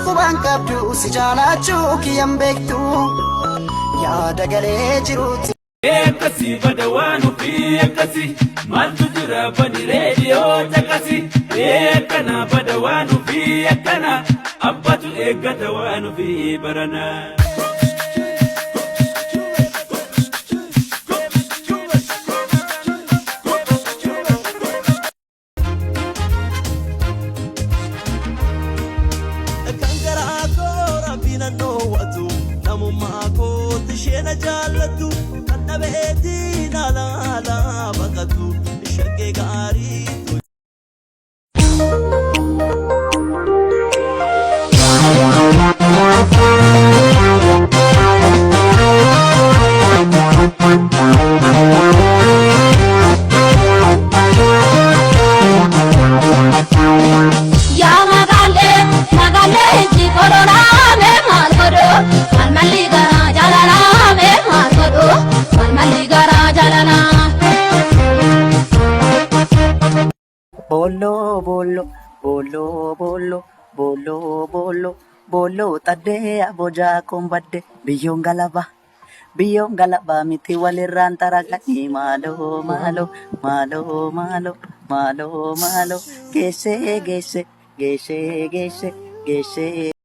Qubaan qabdu si jaalachuu kiyyan beektu yaada galee jiruutti. Akkasii bada waan ofii akkasii maaltu jira bani reediyoo caqasi akkana bada waan ofii akkana abbatu eeggata waan ofii barana. Kan garaa koo rabbiin an dhoowwatu namummaa kootti ishee na jaallattu kan dhabeetiin ala ala baqattu shaggee gaarii. Yaa magaalee magaalee itti kololaame maal godhu maal malli garaa jaalalaame maal godhu maal malli garaa jaalalaa. Boolloo boolloo boolloo boolloo boolloo boolloo boolloo xaddee abojaa koon badde biyyoon galaba biyyoon galaba miti walirraan xaraganii maaloo maaloo maaloo maaloo maaloo maaloo geessee geessee geessee geessee geessee.